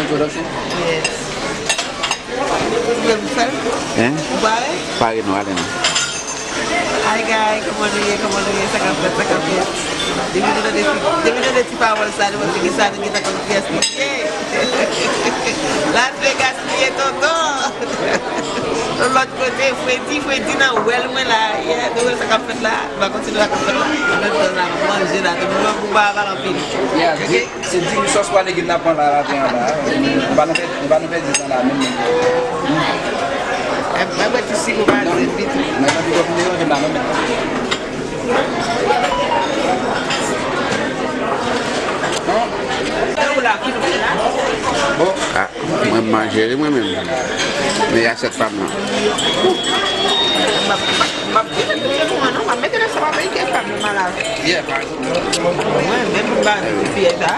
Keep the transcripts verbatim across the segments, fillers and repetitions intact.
Introduction? Yes. Ou menm sèl? Hein? Ou pare? Pare, nou ale non. Hi guy, kòman nou ye? Kòman nou ye? Sa k ap fèt? Sa k ap fèt? Depi nou tande ti, depi nou tande ti pawòl sa, nou panse ki sa nou gentan konn kiyès nou ye. Las Vegas nou ye, tonton. Lòt kote, Fredi, Fredi nan wèl mwen la. Yeah, nou wè sa k ap fèt la? M pa kontinye sa k ap fèt la. An menm tan la, m ap manje la. Tout moun pou pa aval anpil. Yeah, ok? Se diri sòs pwa legim n ap pran la, maten an la. Nou pa nan pèdi, nou pa nan pèdi tan la menm. Mwen, mwen ti siwo pa di vit. Mwen, mwen, mwen, mwen, mwen, mwen. Bon. Ah, mwen manje li mwen menm. Men asyèt pa m nan. M ap, m ap, m ap mete nan sòs ameriken pa m nan la. Yeah, pa egzanp. Mwen menm m pa di pyès sa.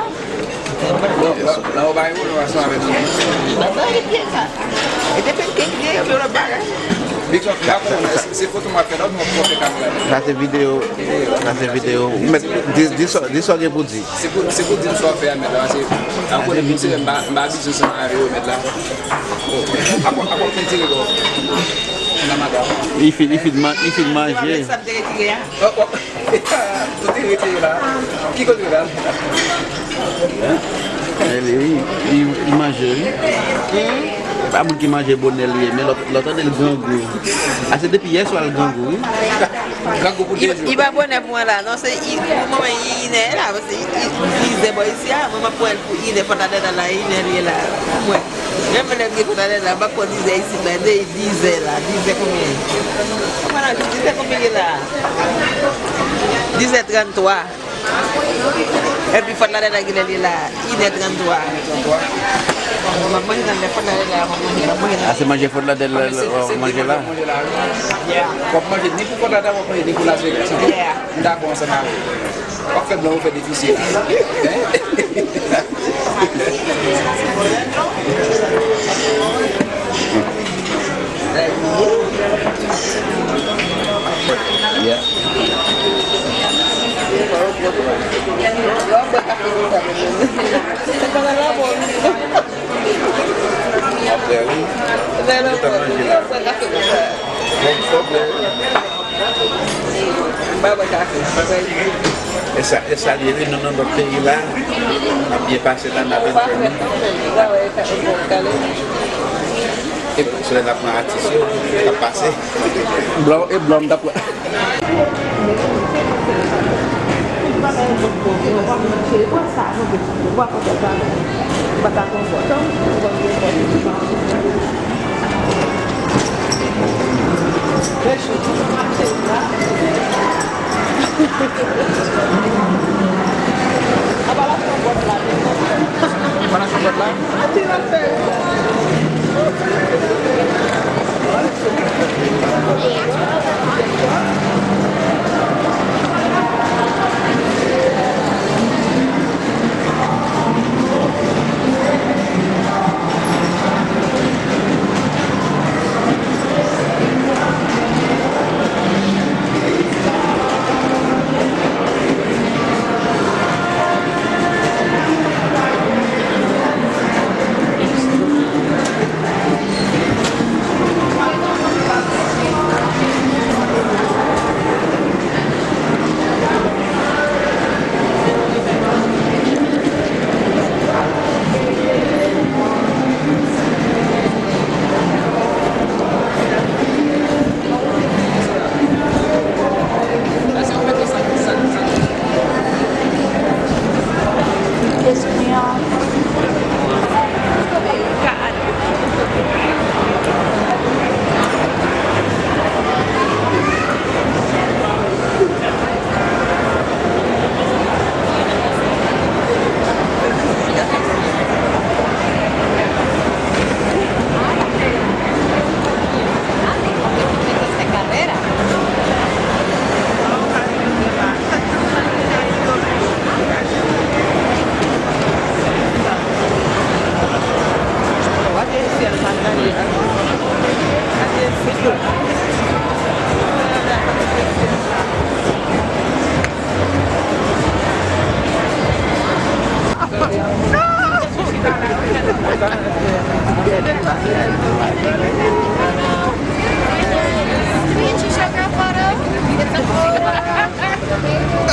Non, non, non, ou bay ou, nou ansanm avèk nou. Nan bay pyès sa. E te fè kèk vye yo lòt bagay. Big Soft, la pou mwen, se, se foto m ap fè la, ou mwen fè kamera. Sa se videyo. Sa se videyo. Ou mèt di, di sa, di sa w gen pou di. Se pou, se pou di m sa w fè a, mèt la, se, an konnen moun se m pa, m pa biznis ansanm avè yo, mèt la. Oh, akò, akò, fè tire kò. Nan madan. Li fin, li fin man-, li fin manje. Sa m te retire a. Oh, oh. Ou te retire la. Ki kote la? Li, li, li manje, wi. E pa moun ki manje bonè li ye, men lòt, lòt tande l grangou. A se depi yè swa l grangou, wi. Grangou pou de jou. Li pa bonè pou mwen la, non, se i, pou mwen, i, inè la, paske i, i, dizè bò isi a, mwen, mwen pran l pou inè, fò ta dè la, inè li ye la, pou mwen. Menm lè m gen fò ta dè la, m pa pran dizè isit la, de dizè la, dizè konbyen? Mwen la, dizè konbyen gen la? Dizè tranntwa. Epi fòt la dènè gilè li la, inè tranntwa. M ap manje nan lè fòt la dènè, m ap manje, m ap manje nan. A se manje fòt la dènè w ap manje la? W ap manje ni pou fòt la dènè, w ap manje ni pou Las Vegas. Yeah. M dakò ansanm avè w. W ap fè blan ou fè defisi la. Hein? Yeah. Apre, wi. Yo ta manje la. Bon, fòk, wi. M pa bwè kafe, m pa bwè. E sa, e sa li ye, wi, nou nan lòt peyi la, n ap byen pase la, n ap enjoy nou. E solèy la pran atis yo, k ap pase. Blan, e blan m t ap pran.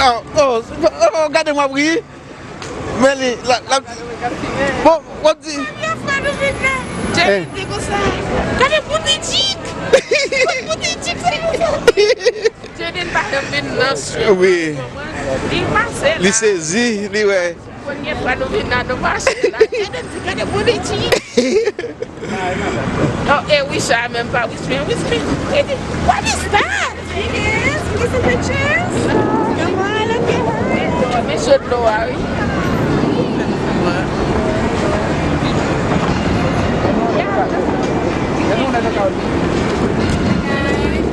Oh, oh, oh, gade m ap ri. Men li, la, la, bon, w ap di. Jaden di konsa, gade boudichik! Boudichik, se konsa! Jaden pa janm vin nan show. Wi. Li pase la. Li sezi, li wè. Premye fwa nou vin la, nou mache la. Jaden di, gade boudichik! Oh, e Wisha menm pa Wismi, Wismi. Li di, what is that? It is. Can we see pictures? Come on, look at her. Men sho dlo a, wi.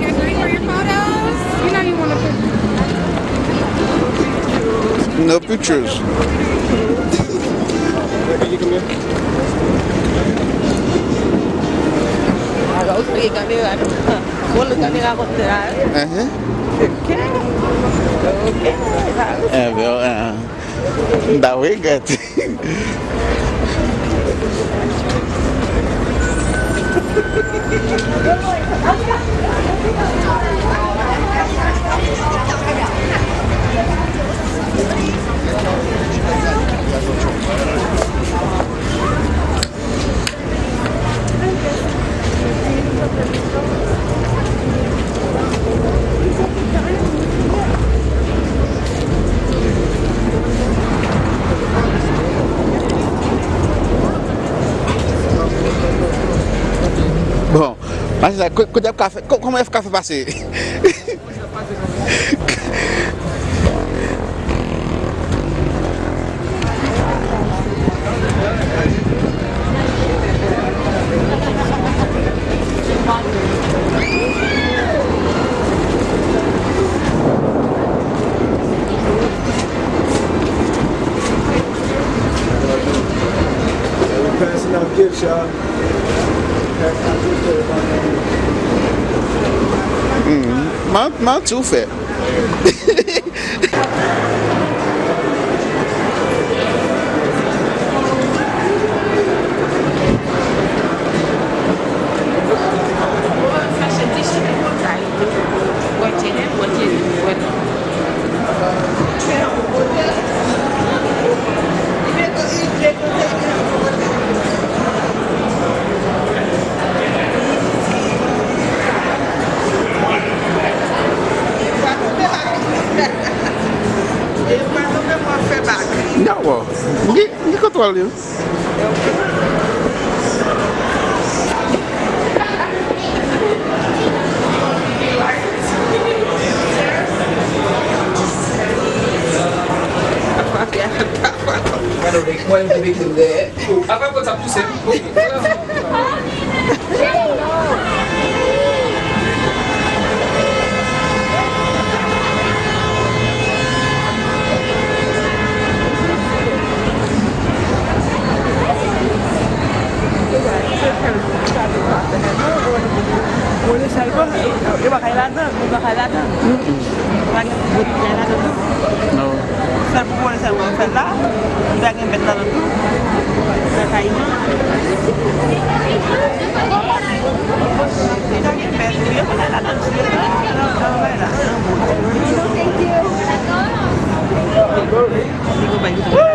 Get ready for your photos. You know you wanna put No pictures. Agora eu peguei câmera. Vou no câmera contra. Aham. Ok. Ok. Eh, meu, ah, dá o engate. Bon, mache sa, ko-, kote y ap ka fè, ko-, kòman y ap ka fè pase? Passing out gift shop. Mm, ma, ma tou fè. Non, bon. Li, li kontwòl li. Mwen, mwen, mwen, mwen, mwen, mwen, Yo pa kay ladan, yo pa kay ladan. Pa gen bèt kay ladan tou. Non. Sèl pou vòlè sèlman yo fè l la. Li pa gen bèt ladan tou. Nan kay non. Li pa gen bèt, yo pa kay ladan tou. Yo pa kay ladan tou. Li gon bay ki tonbe.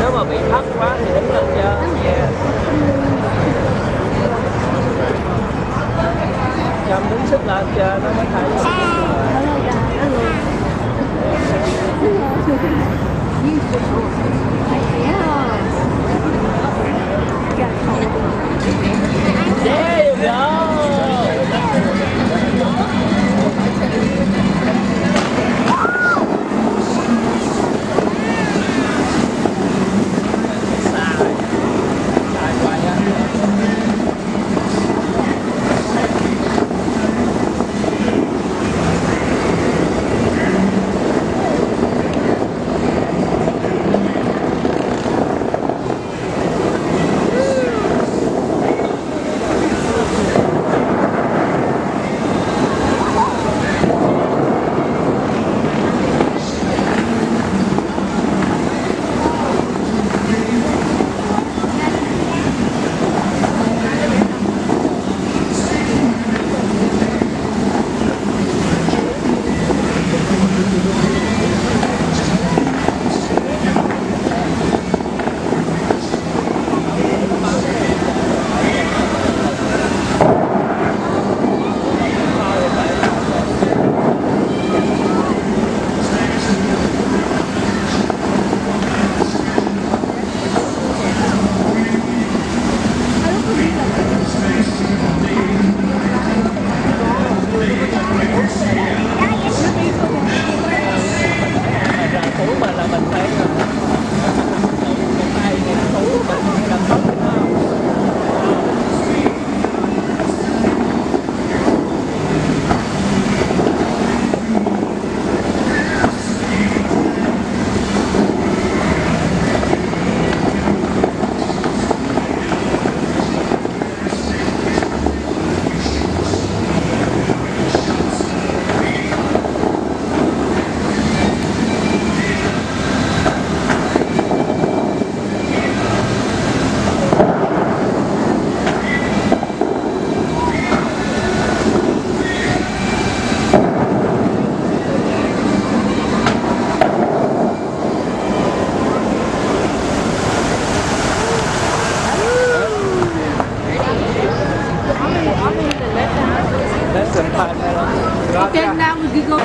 Não, mamãe, rapaz, ele não quer. Yeah. Yamdin sit la, ya, nan batay. There you go. Okay, now we can go.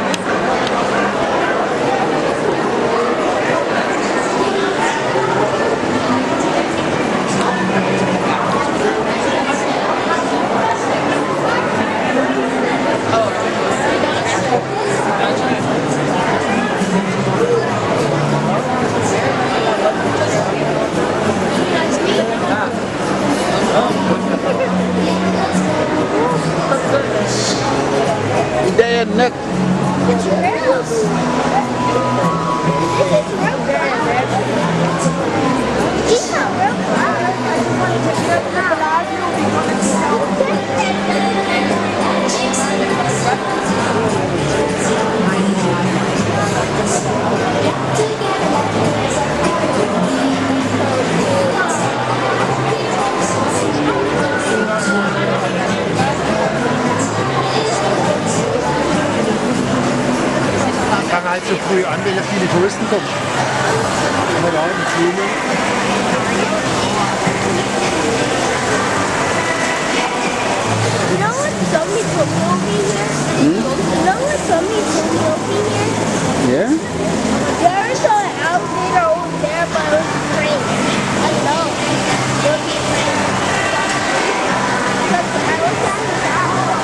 Li dèyè nèt. It's real. This is real. Yeah, real. Kann halt so früh an, wenn das viele Touristen kommen. Kann man da auch nicht filmen? You know what Tommy told me over here? Hmm? You know what Tommy told me over here? Yeah? There is an alligator over there, but it was afraid. I know. It was afraid. Because I was trying to stop.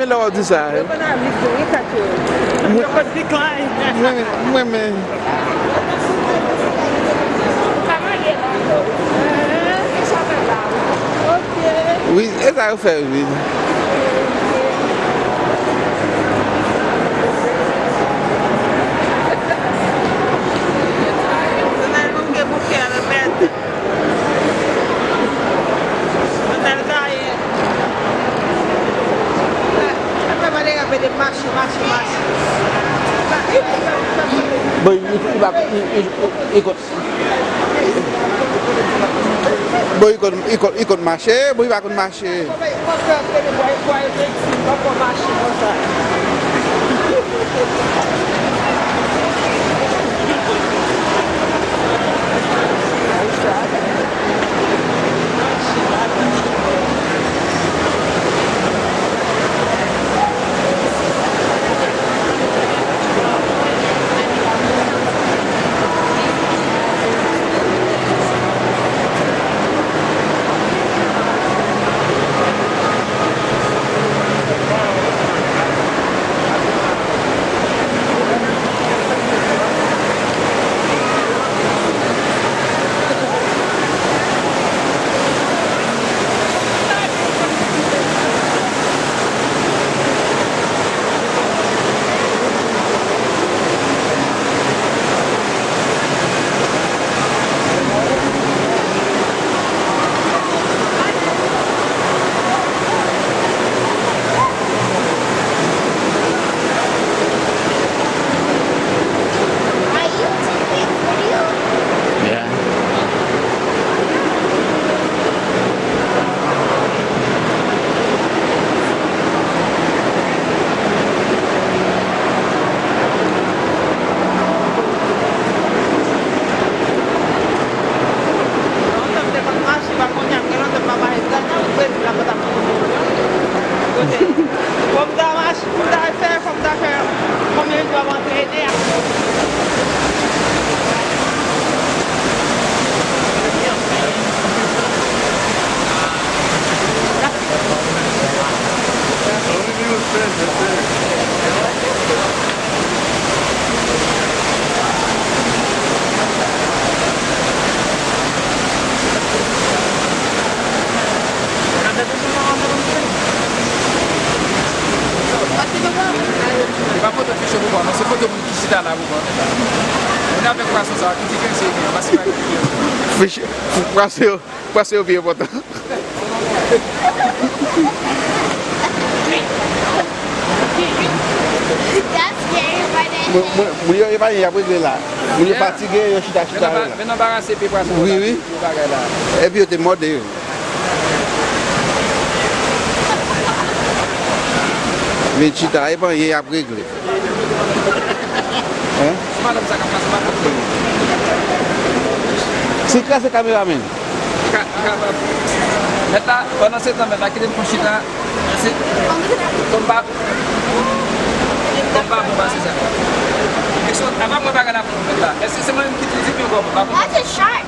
Lè w di sa, mwen, mwen, mwen, mwen, wi, e sa yo fè, wi. Bon, li, li, li pa, li, li, li, li konn, bon, li konn, li konn, li konn mache, bon, li pa konn mache. Fò m ta mache, fò m ta fè, fò m ta fè konbyen jou ap antrene a. Se pa foto fiche pou pran, non, se foto moun ki chita la pou pran. Moun avèk pwason sa, ki diferans yo gen? Pase pa gen diferans. Fiche, pwason yo, pwason yo pi enpòtan. Moun, moun, moun yo, yo pa gen, y ap regle la. Moun yo fatige, yo chita, chita yo la. Men anbarase pye pwason yo la, wi, wi, bagay la. Epi yo te mòde yo. Vin chita, e pa anyen y ap regle. Hein? Si kraze kameraman. Ka, ka, mèt la, pandan se tan, mèt la kite m pou chita. Se, kòm pa, kòm pa bon, pa se sa. Èske, apa mwen pa gen afè mèt la. Èske se mwen menm ki toujou pi gwo, pa bon? That's a shark.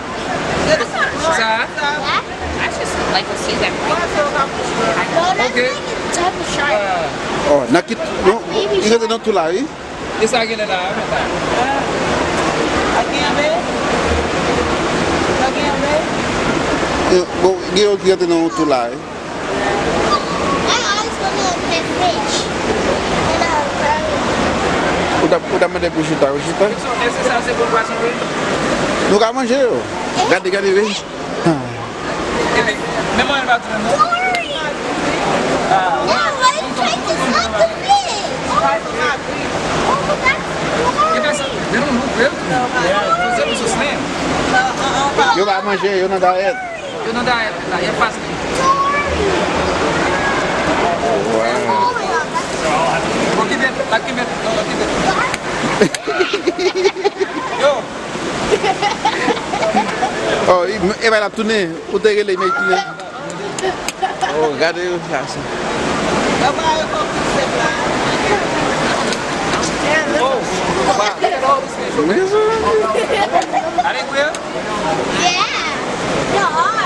Sa? Yeah. I just like to see them. Ok. Type of shark. Oh, nan kit, non, li rete nan tou la, wi. E sa genlè la, mèt la. Sa gen anmè? Sa gen anmè? Eh, bon, gen yon ki rete nan yon tou la, wi. Ou t ap, ou t ap mande pou chita, ou chita? Èske sa se bon pwason, wi? Nou ka manje yo. Gade, gade, wi. Epi, men mwen pa tounen non. Ah. Yeah, why you trying to slap the fish? Oh, that's boring. They don't look good. Yeah, those are so slim. Yo pa manje, yo nan dayèt. Yo nan dayèt la, y ap faste. Wow. Bon, ki bèt, la ki bèt, non, ki bèt. Yo, Oh, e, e bay l ap tounen. Ou te rele, men li tounen. Oh, gade yo, sa, sa. Oh, wow. Mezanmi. Are you real? Yeah. Y'all are.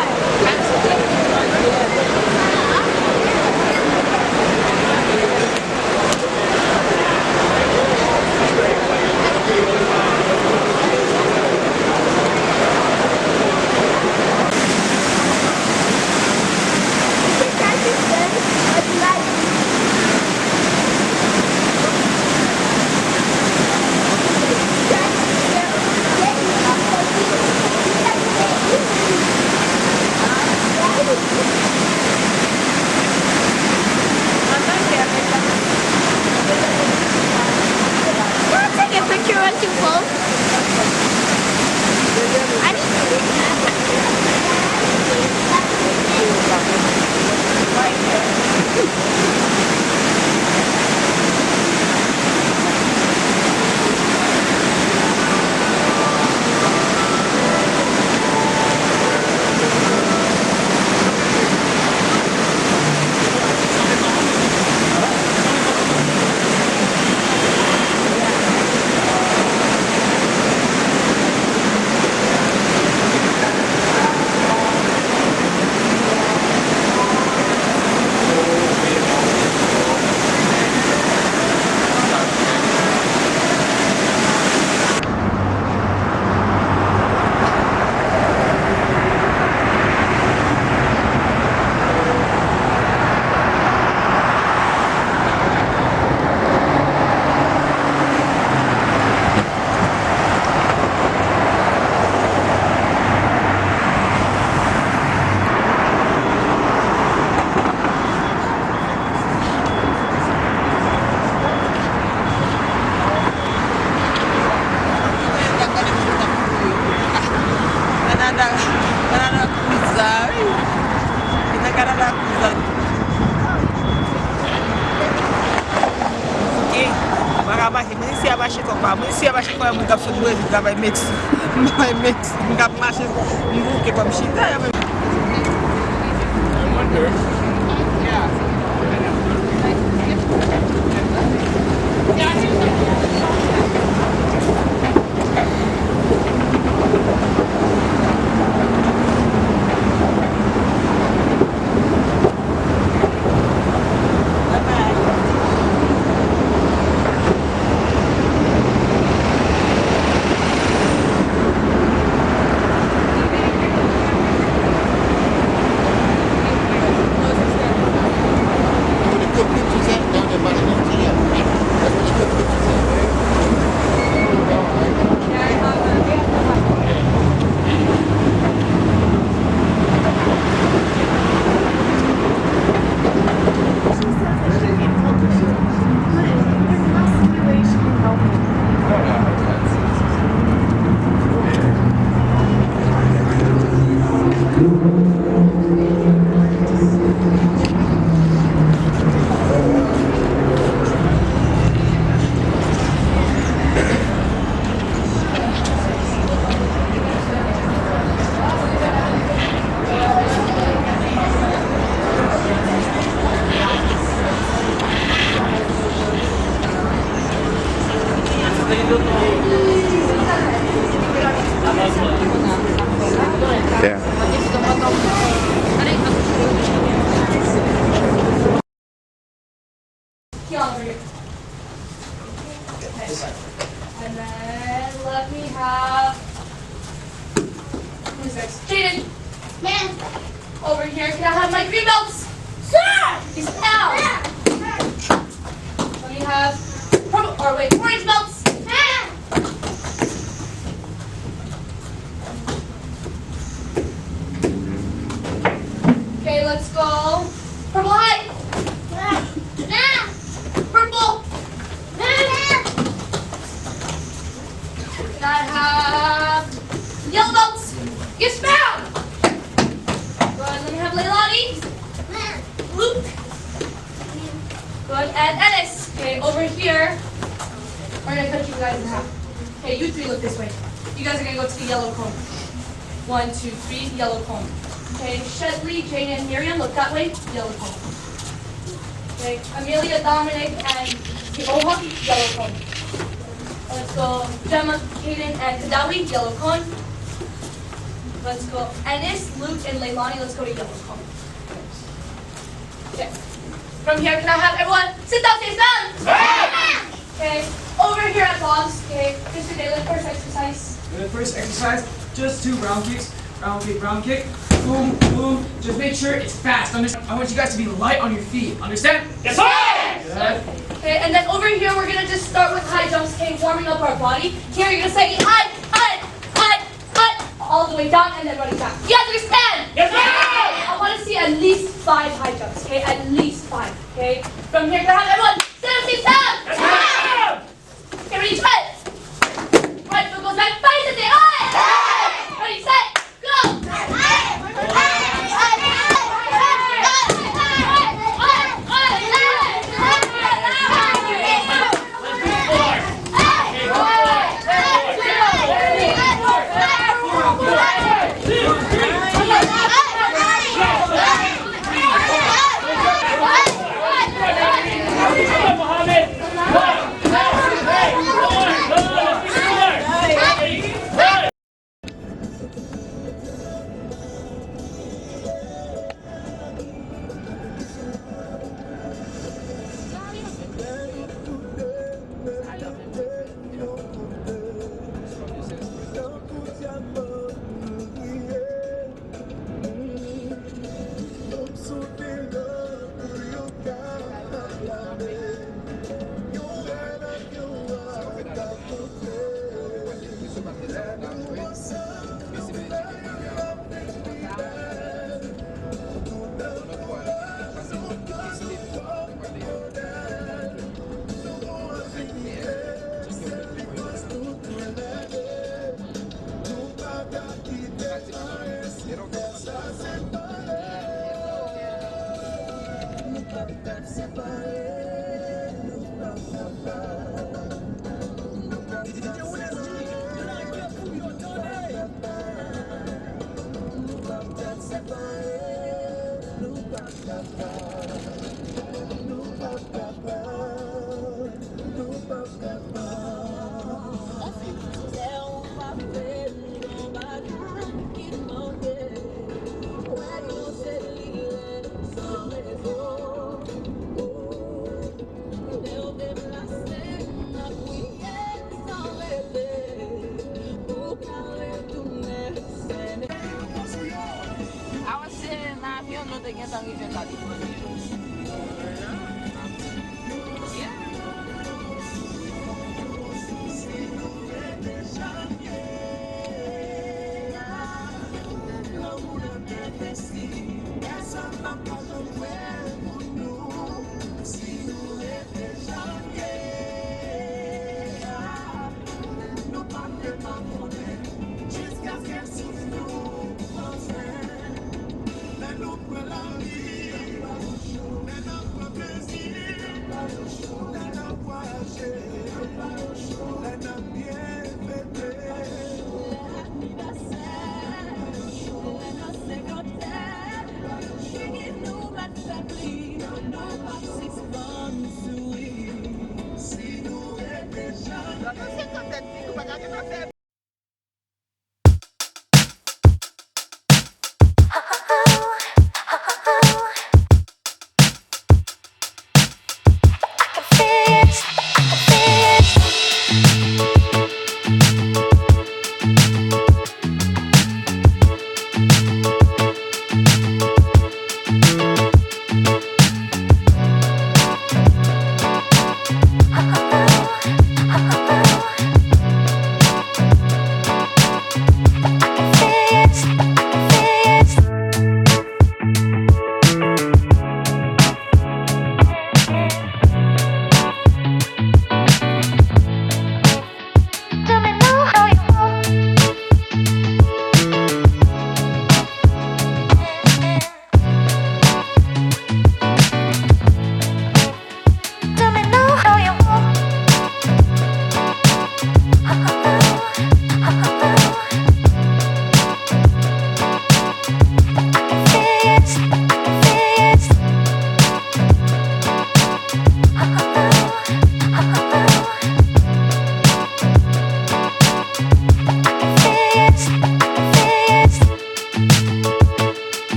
Moun k ap sot Brezil, k ap bay Meksik, bay Meksik, moun k ap mache, m bouke kò m chita. Yeah. And then let me have, who's next? Jaden. Ma'am. Over here, can I have my green belts? Sir! Yes, ma'am. Let me have purple, or wait, orange belts. Ma'am. Okay, let's go. Purple high. Purple. Can I have yellow belts? Yes, ma'am. Go ahead, let me have Leilani. Luke. Good, and Ennis. Okay, over here. We're gonna cut you guys in half. Okay, you three look this way. You guys are gonna go to the yellow cone. One, two, three, yellow cone. Okay, Shedley, Jane, and Miriam, look that way, yellow cone. Okay, Amelia, Dominic, and Oha, yellow cone. Let's go, Gemma, Kaden, and Kadawi, yellow cone. Let's go, Ennis, Luke, and Leilani, let's go to yellow cone. Okay. From here, can I have everyone sit down, sit down? Okay. Over here at Bob's, okay, Mister Dalen, first exercise. The first exercise, just two round kicks. Round kick, round kick. Boom, boom. Just make sure it's fast. Understand? I want you guys to be light on your feet. Understand? Yes, sir! Good. Okay, and then over here, we're gonna just start with high jumps, okay, warming up our body. Here, you're gonna say, "High, high, high, high," all the way down, and then running back. You guys understand? Yes, ma'am! I wanna see at least five high jumps, okay? At least five, okay? From here, can I have everyone stand up, sit down? Yes, ma'am! Okay, ready, try it. Right foot goes back, five, six, eight, high! Ready, set, go! Gentan rive la depi.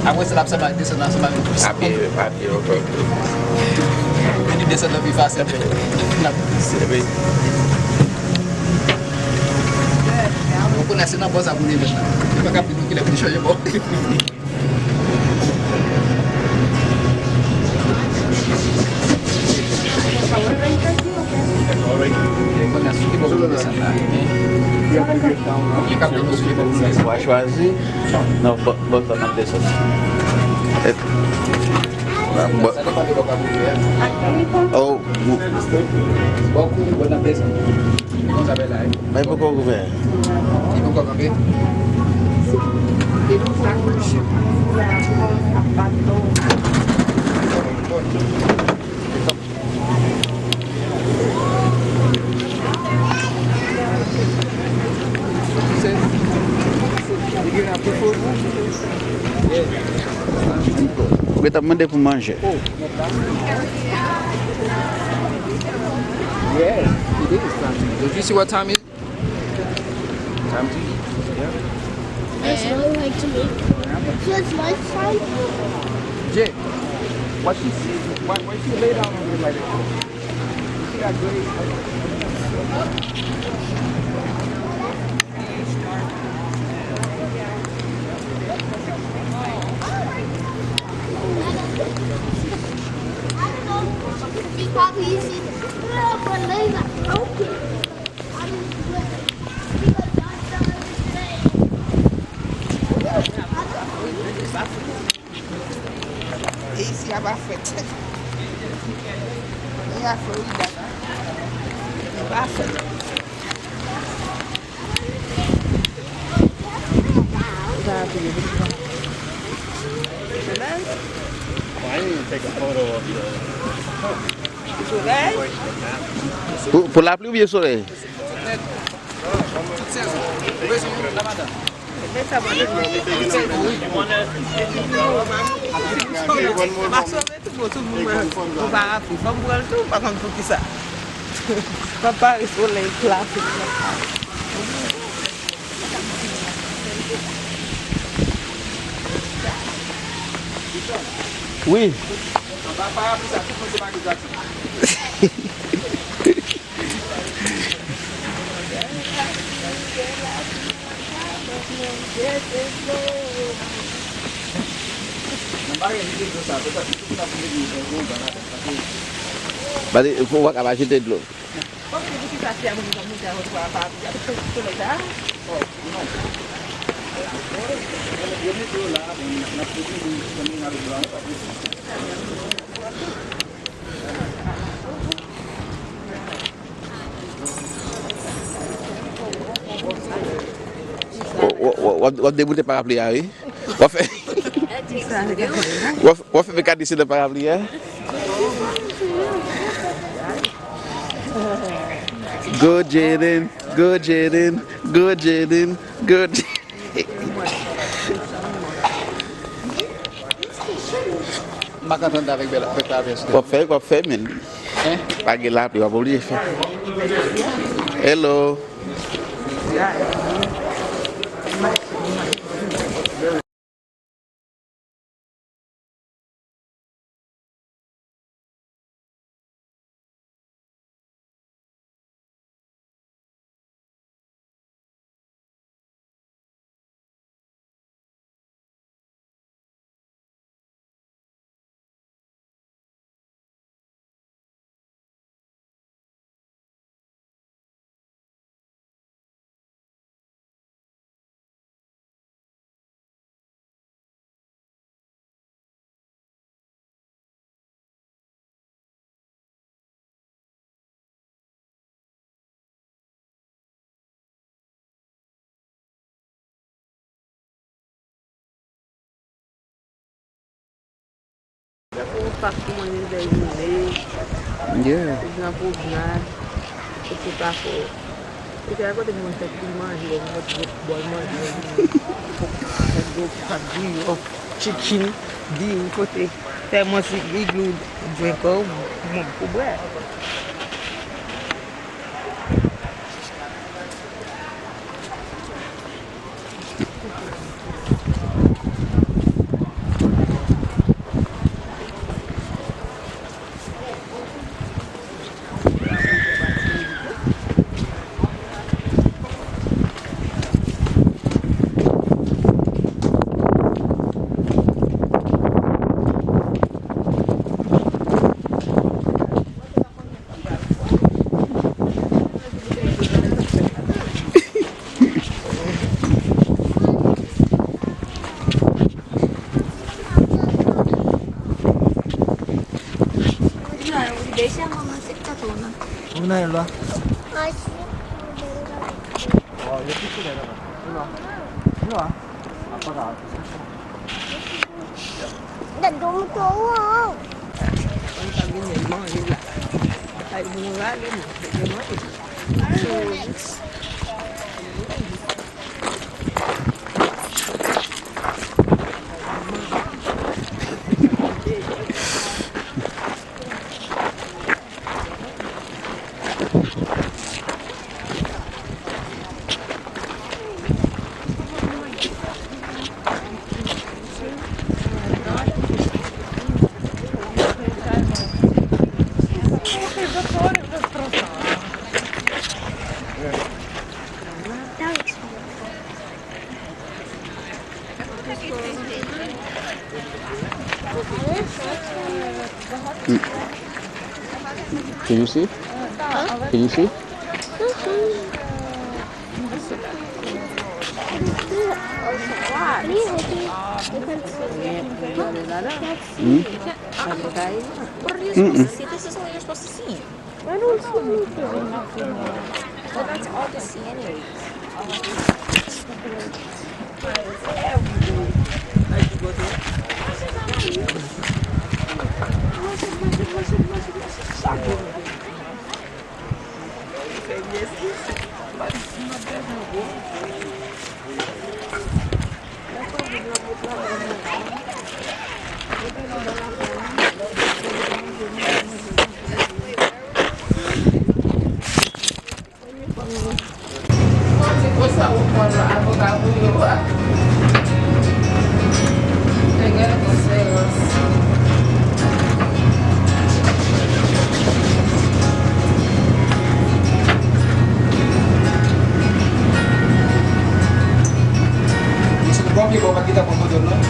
Apre sa, l ap sanble ak desann nan, sanble ak pye, a pye, ok. Vin desann nan pi fasil. N ap... Ou konnen se nan bò sa pou li met la. Li pa ka di nou kilè pou li chanje bò. Ou a chwazi? Non, bò, bò sa n ap desann. Bò, oh, bò kou, bò n ap desann. Mwen poko ouvè. Li poko kanpe. Ou gentan mande pou manje. Yes, it is time to eat. Did you see what time it is? Time to eat. Yeah. Yes, I would like to eat. So it's lunch time? Jay, what you see, why, why you lay down over there like that? You see that grave? Probably you see the little one laying broken. I mean, because John fell in his grave. E isi a pa fèt. E a Florida. Li pa fèt. Solèy. Solèy. Pou, pou lapli oubyen solèy? M ap sove tou, bon, tout moun mwen, mwen pa raple. Fò m pran l tou, m pa konn poukisa. M ap pare solèy klase. Wi. Pati, ou pa ka pa jete dlo. W, w, w, w ap, w ap deboute parapli a, wi. W ap fè, w ap, w ap fè mekanisyen nan parapli a. Go Jaden, go Jaden, go Jaden, go Jaden. M pa kontan avèk bèl, avèk travès. W ap fè, w ap fè, men. Hein? Pa gen lapli, w ap oblije fè. Hello. Yon pak pou manje bèl jounen. Yeah. Nan pwomnad. Kote pa fò. Kote a kote moun fè ti manje, yon mòd gwo bòl manje, yon gwo pak griyo, chicken, diri, kote tèmòs iglou, dwen kò, moun pou bwè. Una elwa. Can you see? Can you see? What? What are you supposed to see? This is what you're supposed to see. I don't see anything. Well, that's all the C N As. Konsa ou pran avoka pou yo a. Nèg la gen serans. Misye te pran pye bò, pa t gentan pran foto l non.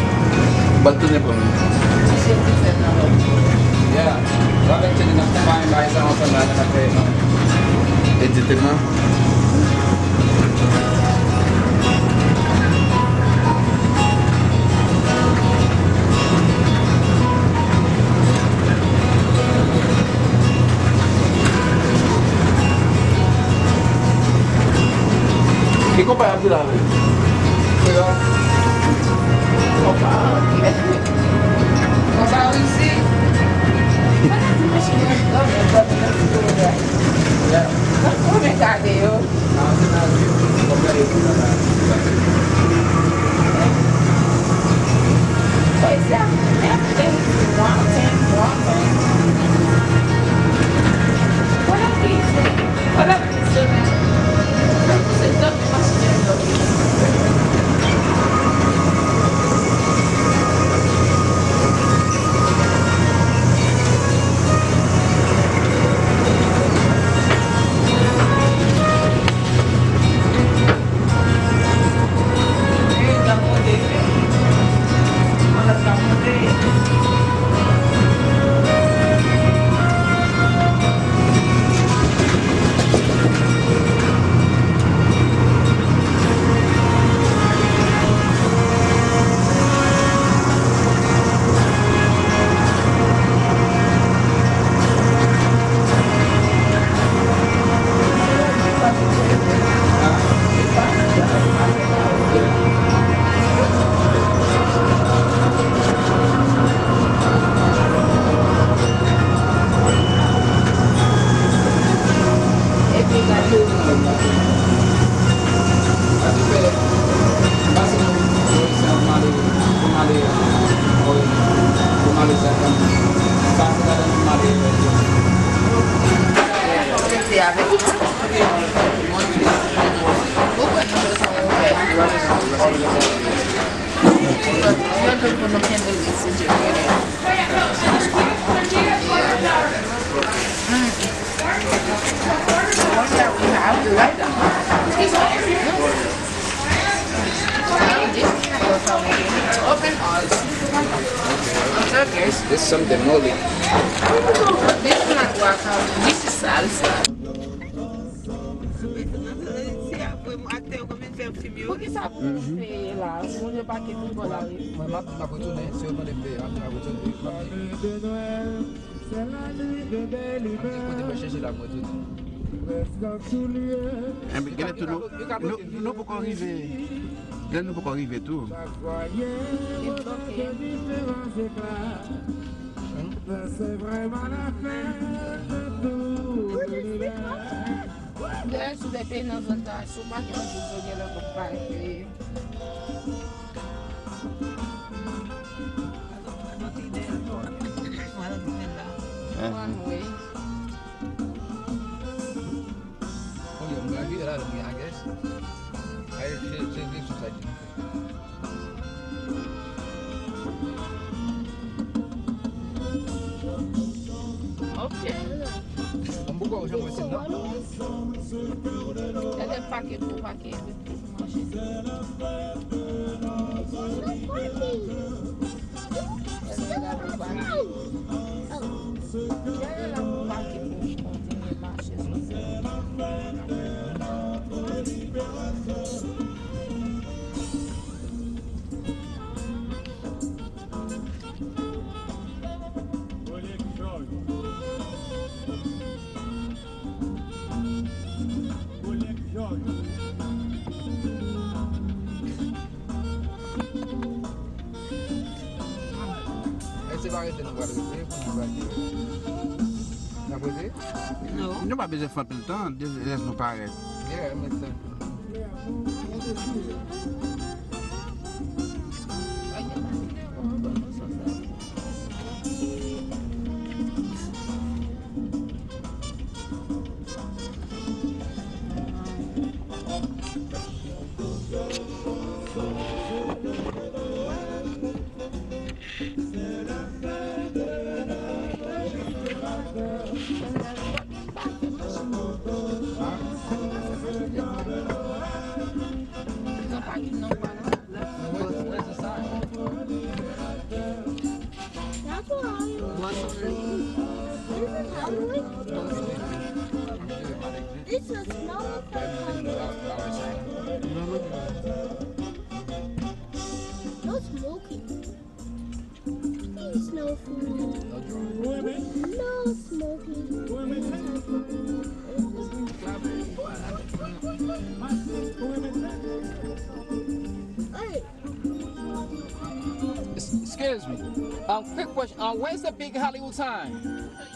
Bat tounen pran. Misye te fè nan lòt. Yeah. Avèk Tchèlè n ap konpayi bagay sa ansanm la, n ap fè editman. Ki konpayi ap di la menm? Konpayi. Konpayi isi. Mwen gade yo. Open all. I'm so curious. This is something moldy. This is not guacamole. This is salsa. Poukisa pou nou peye la? Si moun yo pa kite nou la, wi. Mwen, m ap, m ap retounen. Si yo mande m peye, m ap, m ap retounen. M ap di, m ap di, kote mwen chèche la, mwen retounen. Enben, genlè tou nou, nou, nou poko rive. Genlè nou poko rive tou. Dayè, si w te peye nan zòn sa, si w pa gen anpil, yo genlè w pa peye. One way. Olye m lage la, I guess. Aye, se, se, se, se sa ki. Ok. Bon, poukwa ou janm wè se nan? Gade pake pou pake manje. Gade la pou pake. Gade la pou pake pou kontinye mache sou sèl. Parèt nou pral rete pou nou pral dire. N ap rete? Nou pa bezwen fè anpil tan, just nou parèt. Yeah, it makes sense. This is not a fun. No smoking. Please, no food. No smoking. Hey. Excuse me. Um, quick question. Um, where's the big Hollywood sign? So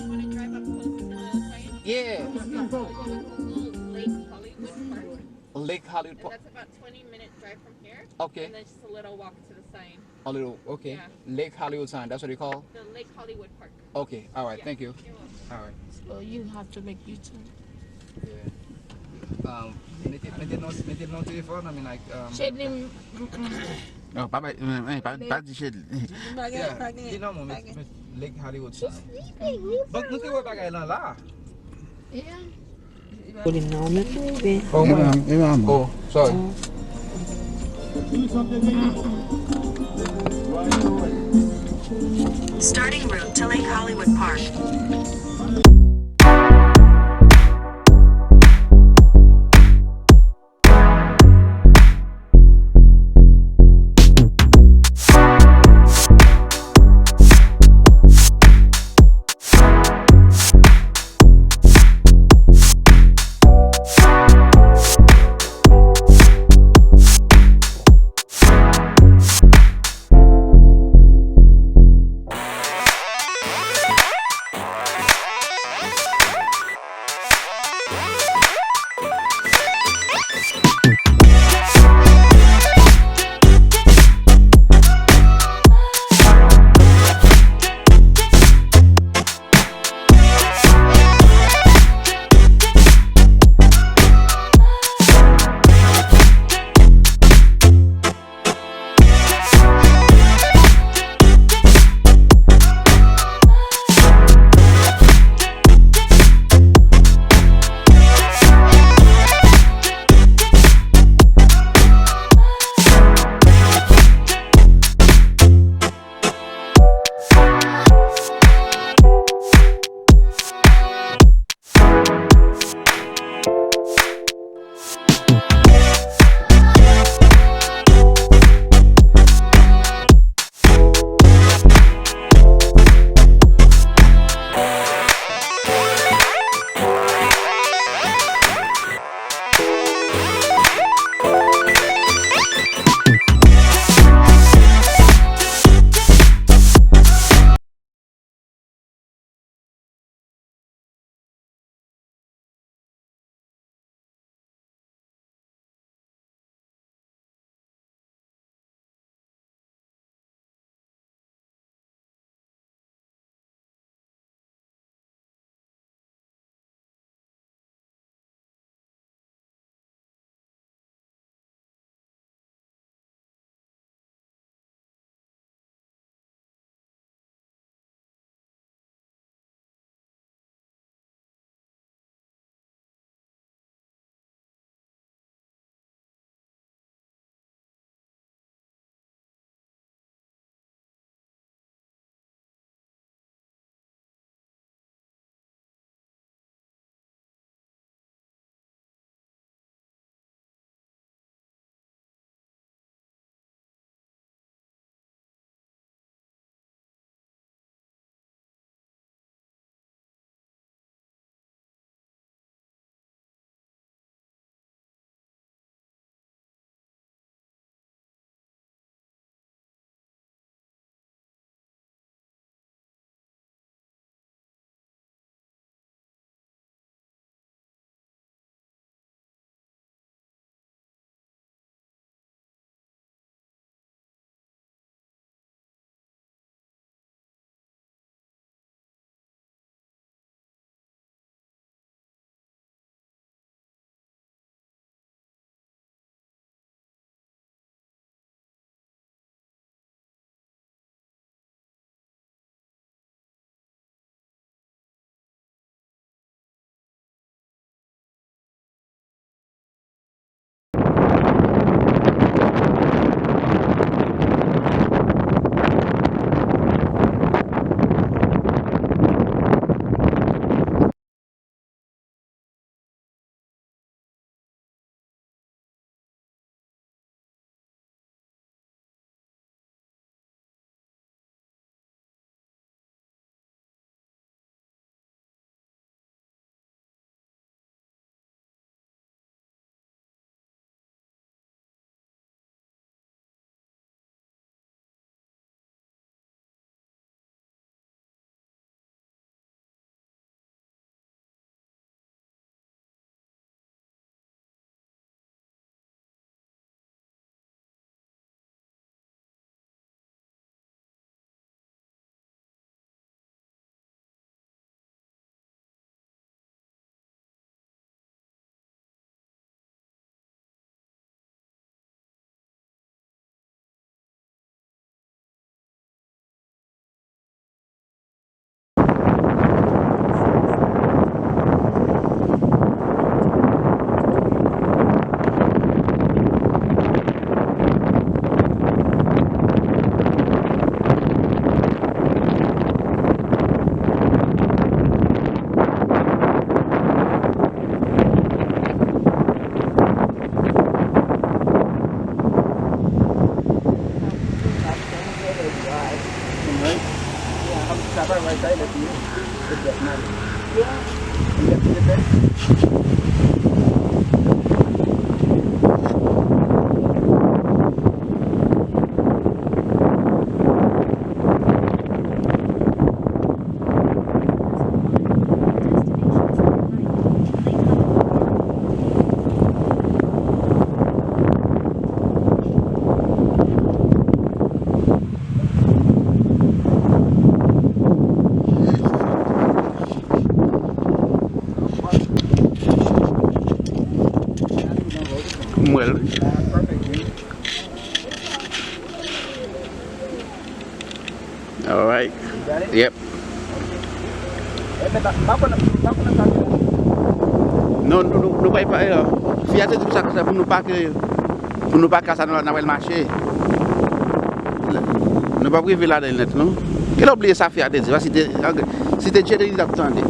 you want to drive up close to the sign? Yeah. Lake Hollywood Park. Lake Hollywood Park. And that's about twenty minute drive from here. Okay. And then just a little walk to the sign. A little, okay. Yeah. Lake Hollywood sign, that's what they call? The Lake Hollywood Park. Okay, all right, yeah, thank you. You're welcome. All right. So you have to make U-turn. Yeah. Um, mete, mete nan, mete nan telefòn, I mean, like, um, Shedley, mm, mm. Non, pa, pa, pa, pa di Shedley. Yeah, pa gen, di non, pa gen. Lake Hollywood sign. Bon, nou te wè bagay lan la. Yeah. Kolin nan, ou menm, bebe. Oh, e mwen. E mwen, e mwen. Oh, sorry. Starting route to Lake Hollywood Park. M wè l wi. Alright. Yep. Non, nou, nou, nou pa, pa, eh, fi a te di pou sa, sa pou nou pake, pou nou pake sa, nou, nou pral mache. Nou p ap rive ladan l nèt, non. Kilè w bliye sa fi a te di? Si te, si te Jerry, li t ap tande.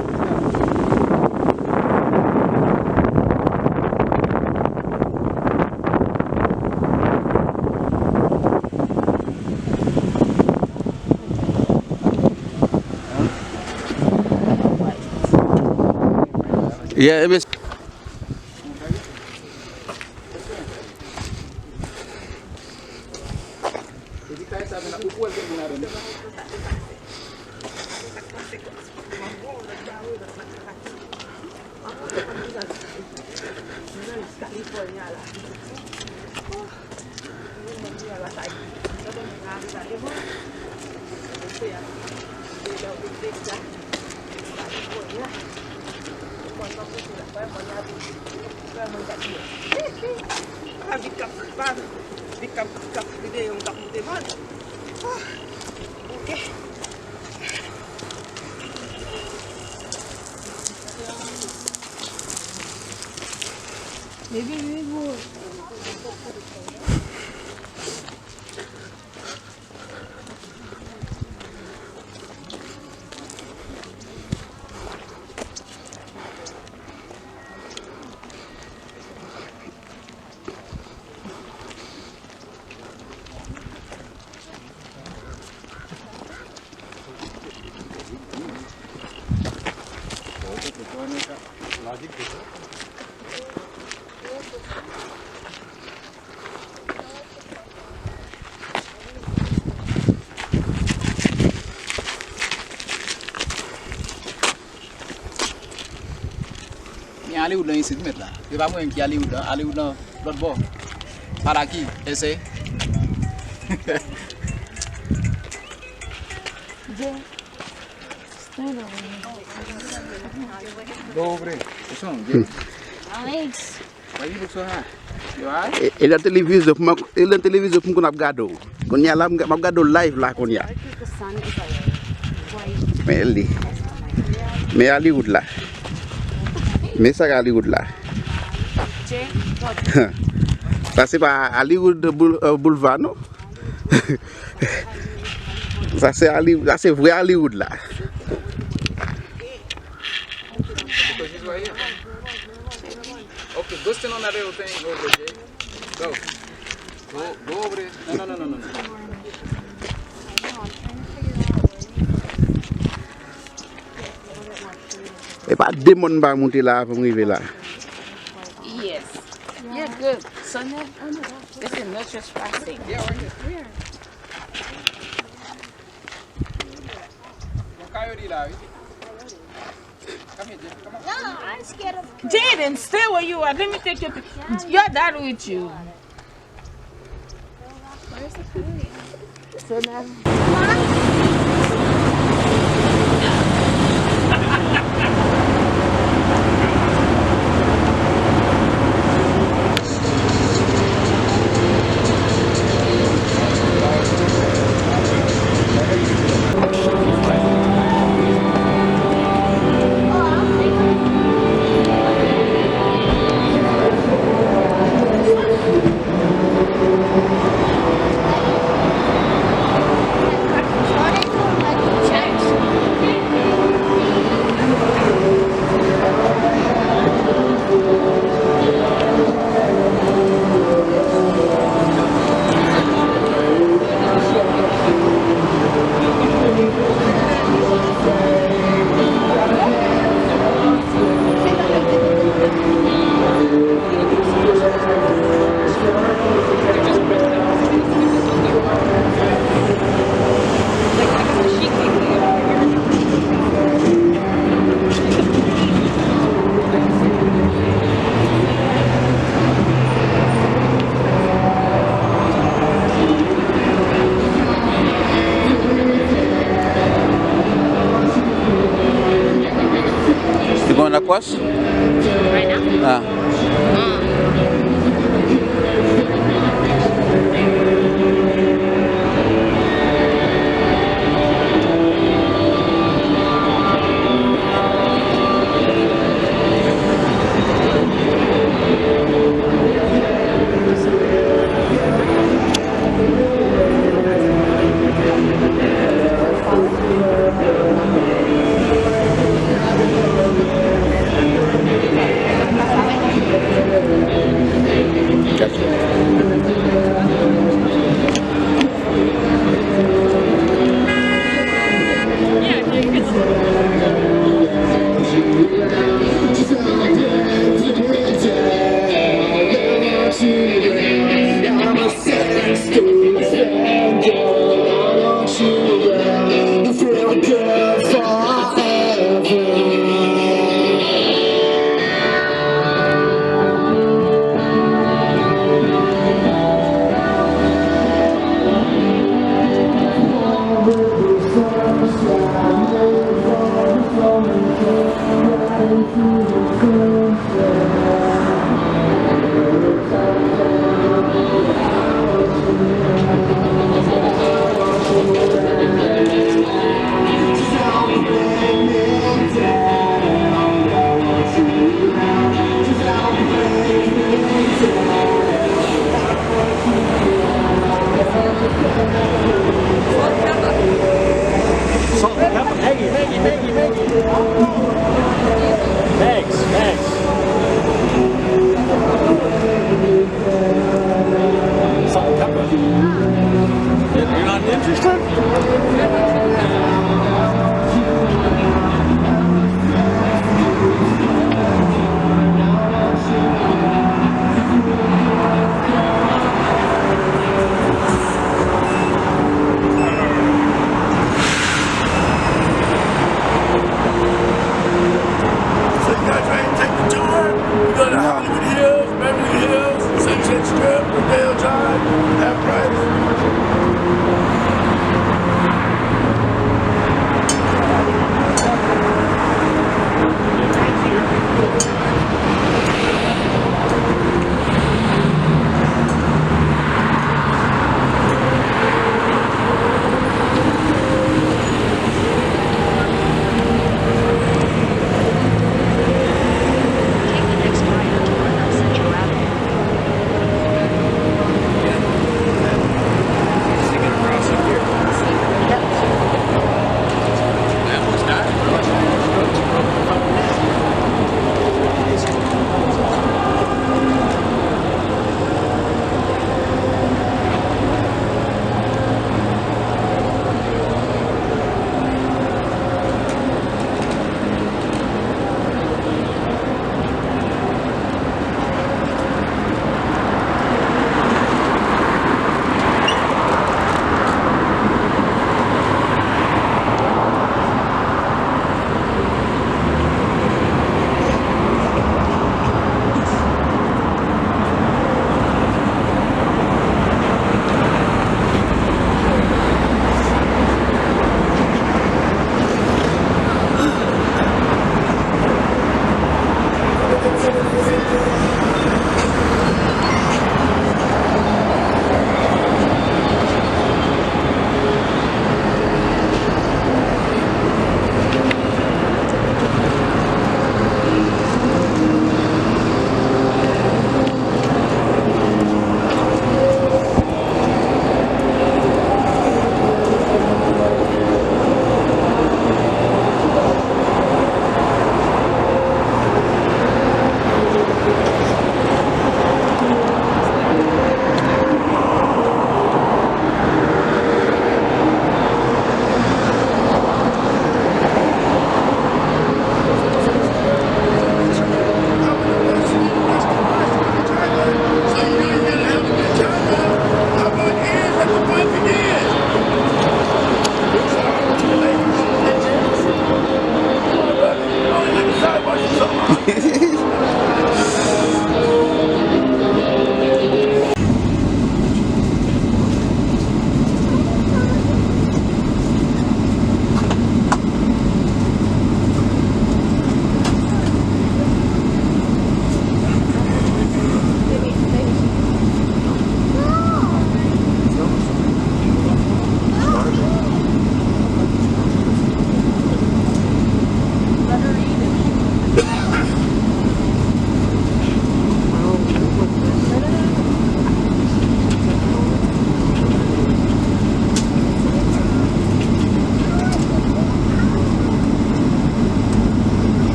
Yeah, e mesye. Gen Hollywood lan isit, mèt la. Se pa mwen menm ki Hollywood lan, Hollywood lan lòt bò. Para ki, ese. Jay, stand over here. Go over there. What's wrong, Jay? Thanks. Why you look so high? You alright? E, e nan televizyon pou mwen, e nan televizyon pou m konn ap gade w. Kounye a la, m, m ap gade w live la kounye a. Men li. Men Hollywood la. Men sa k Hollywood la. Sa se pa Hollywood Boul-, euh, Boulevard, non? Sa se Holly-, sa se vrè Hollywood la. Okay, go stand on that little thing over there, Jay. Go. Go, go over there. No, no, no, no, no, no. E pa de mòn m pa monte la avan m rive la. Yes. You're good. So now, this is no trespassing. Yeah, right here. Yon coyote la, wi. Come here, Jay. Come on. No, I'm scared of Jaden, stay where you are. Let me take your pi-, your dad with you. Where's the coyote? So now, Right now? Ah.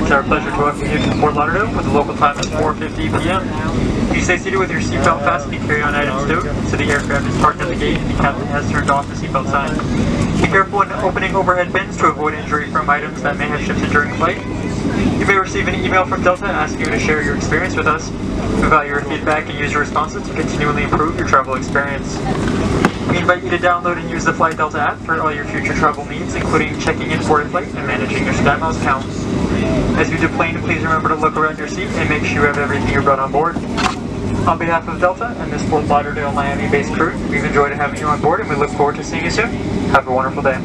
It's our pleasure to welcome you to Fort Lauderdale, with the local time is four fifty p.m. Please stay seated with your seatbelt fastened and carry-on items stowed, so the aircraft is parked at the gate and the captain has turned off the seatbelt sign. Be careful when opening overhead bins to avoid injury from items that may have shifted during flight. You may receive an email from Delta asking you to share your experience with us. We value your feedback and use your responses to continually improve your travel experience. We invite you to download and use the Fly Delta app for all your future travel needs, including checking in for a flight and managing your SkyMiles count. As you deplane, please remember to look around your seat and make sure you have everything you brought on board. On behalf of Delta and this Fort Lauderdale Miami based crew, we've enjoyed having you on board and we look forward to seeing you soon. Have a wonderful day.